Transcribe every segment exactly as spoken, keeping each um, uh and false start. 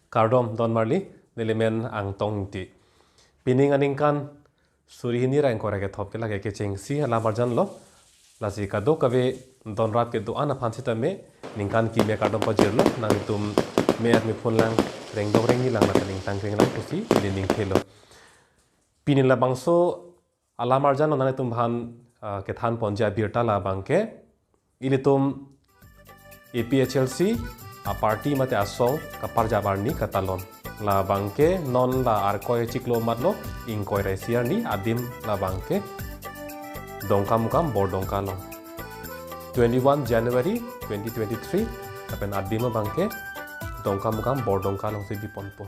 Kardom don marli, nelimen Angtong Ingti. Pining aningkan suri hini ra ingkoi ra kethom ke lake kechengsi alam arjan lo. Lasi kadokave don rat kedo-an aphan sitame ningkan kimi akardom pajirlo, nanglitum me-at mephun lang, rengdok rengni lang, lapen ingtang kreng lang pusi ili ningthelo. Pini labangso alam arjan lo, nanglitum aphan, ah, kethan ponji abirta labangke ilitum A P H L C aparty mate asong kaparjap arni katalon. Labangke non la Arkoi chiklo matlo, ingkoi ra isi arni, adim labangke Dongkamukam Bordongka along. Twenty-one January twenty twenty-three, lapen adim abangke Dongkamukam Bordongka alongsi biponpo.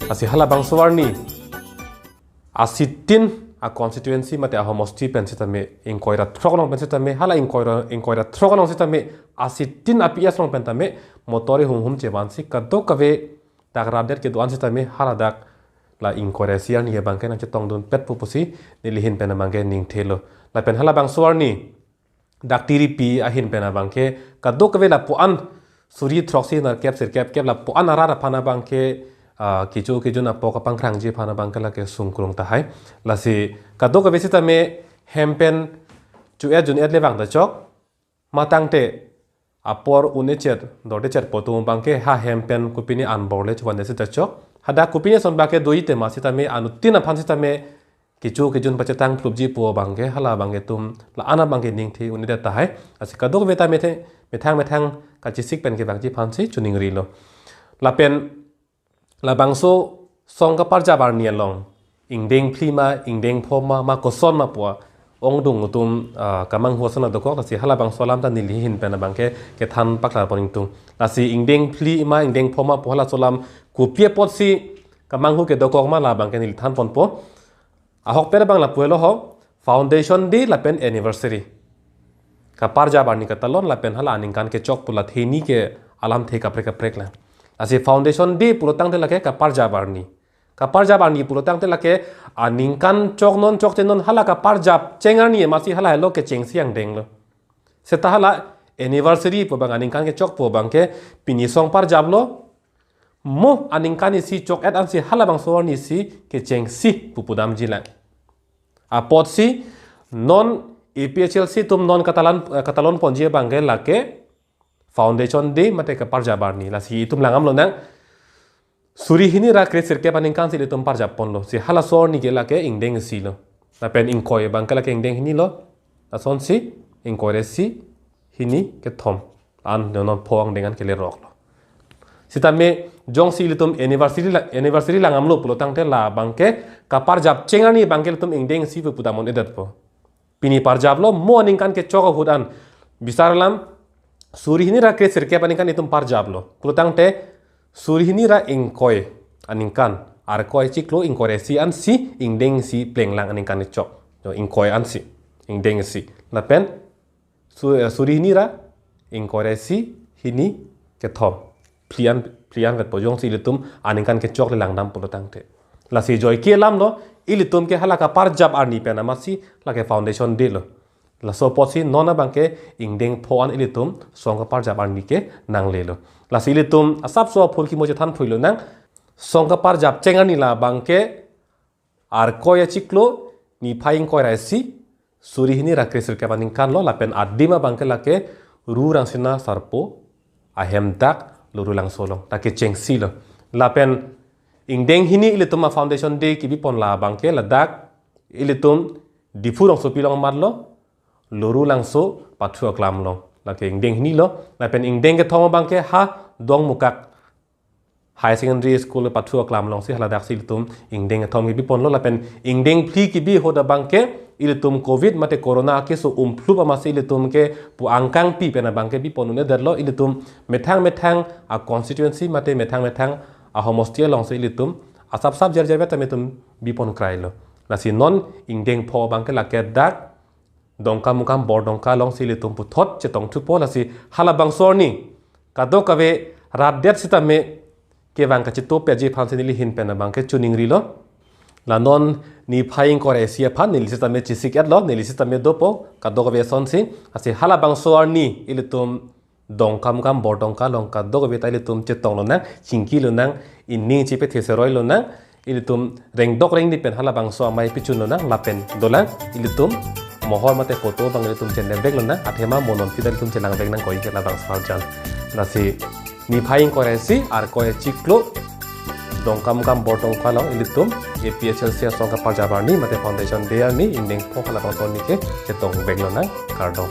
Lasi halabangso arni asitin a constituency mate ahomosti pen sitame, ingkoi ra throk along pen sitame, hala ingkoi ra, ingkoi ra throk along sitame, asitin a P S along pen tame motor ihum hum chevansi kadokave dak rat det kedo-an sitame haladak la ingkoi ra isi arni abangke nangchetongdunpetpo pusi neli ahin pen abangke ningthelo. Lapen halabangso arni dak tiripi ahin pen abangke kadokave lapu-an suri throksi nerkep sirkep kep lapu-an arat aphan abangke, ah, kecho kejun apok kapangkrangji aphan abangke lake sungkrung tahai. Lasi kadokave sitame hem pen chu-et jun-et le vang ta chok, matangte apor un-e chet, dorde chet pu atum abangke ha hem pen kopine anbor le chuvan de sita chok. Hadak kopine ason abangke do-i tema sitame, anuttin aphan sitame kecho kejun pachetang plupji pu abangke hala abangke itum la-an abangke ningthe un-edet tahai. Lasi kadokave ta methe, methang methang kachesik pen kevangji aphansi chuningrilo. Lapen labangso song kaparjap arni along ingdeng phli ma, ingdeng pho ma, ma koson ma pu ongdung atum, ah, kamanghu ason adokok, lasi halabangso alam ta neli ahin pen abangke kethan paklar pon ingtung. Lasi ingdeng phli ma, ingdeng pho ma pu halaso alam kopi apotsi kamanghu kedokok ma labangke neli than ponpo. Ahokpet abang lapu-elo ho, Foundation Day lapen anniversary. Kaparjap arni katalon lapen hala aningkan kechok pu la theni ke alamthe kaprek kaprek lang. Lasi Foundation Day pulo tangte lake kaparjap arni. Kaparjap arni pulo tangte lake aningkan choknon chokchenon hala kaparjap cheng arni amatsi hala helo kechengsi angdeng lo. Seta hala anniversary pu abang, aningkan kechok pu abangke pini song parjaplo, mo aningkan isi chok-et ansi halabangso arni si kechengsi pu pudamji lang. Apotsi non A P H L C atum non katalan, eh, katalon ponji abangke lake Foundation Day mate kaparjap arni. Lasi itum langdam lonang, suri hini ra kre sirkep aningkan si ilitum parjap ponlo. Si halaso arni ke lake ingdeng isi lo. Lapen ingkoi abangke lake ingdeng hini lo. Lasonsi ingkoi ra isi, hini, kethom. An dono pho angdeng an kele rok lo. Sitame jongsi ilitum anniversary la, anniversary langdamlo pulo tangte labangke kaparjap cheng arni abangke ilitum ingdeng isi pu pudam un-edetpo. Pini parjaplo, mo aningkan kechok ahut an. Bisar alam, suri hini ra kre sirkep aningkan itum parjaplo pulo tangte suri hini ra ingkoi aningkan, Arkoi chiklo ingkoi ra isi ansi ingdeng isi plenglang aningkan kechok. Yo, ingkoi ansi, ingdeng isi. Lapen su-, eh, suri hini ra ingkoi ra isi, hini, kethom. Phli an, phli an vetpo jongsi ilitum aningkan kechok le langdam pulo tangte. Lasi joike alam lo, ilitum ke hala kaparjap arni pen amatsi lake Foundation Day lo. Laso apotsi non abangke ingdeng pho an ilitum song kaparjap arni ke nanglelo. Lasi ilitum asapso aphurkimo chethan phoi lonang, song kaparjap cheng arni labangke Arkoi achiklo niphai ingkoi ra isi, suri hini ra kre sirkep aningkan lo, lapen adim abangke lake Ru Rangsina Sarpo ahem dak Lorulangso along, ta kechengsi lo. Lapen ingdeng hini ilitum a Foundation Day kebi pon labangke ladak ilitum Diphu rongsopi along matlo, Lorulangso pathu aklam along. Lake ingdeng hini lo, lapen ingdeng kethom abangke ha Dongmukak Higher Secondary School pathu aklam alongsi haladak si ilitum ingdeng kethom kebi ponlo, lapen ingdeng phli kebi ahut abangke ilitum Covid mate Corona akeso umphlup amatsi ilitum ke pu angkang pi pen abangke bi pon un-edetlo, ilitum methang methang a constituency mate methang methang a homosti alongsi ilitum asap sap jer jer beta ilitum bi pon krailo. Lasi non ingdeng pho abangke lake dak Dongkamukam Bordongka alongsi ilitum puthot chetong thupo, lasi halabangso arni kadokave rat det sitame kevang kachitopji aphansi neli ahin pen abangke choningrilo. La non niphai ingkoi ra isi aphan neli sitame chesik-etlo, neli sitame dopo, kadokave asonsi, lasi halabangso arni ilitum Dongkamukam Bordongka along kadokave ta ilitum chetong lonang, chingki lonang, ining chepethe seroi lonang, ilitum rengdok rengni pen halabangso amei pechun lonang, lapen dolang, ilitum mohor mate photo abang ilitum chenep vek lonang, athema mo non pita ilitum chelang vek nangkok ke labangso arjan. Lasi niphai ingkoi ra isi, Arkoi achiklo, Dongkamukam Bordongka along ilitum A P H L C asong kaparjap arni mate Foundation Day arni, ingdeng pho halabangso arni ke chetong vek lonang, kardom.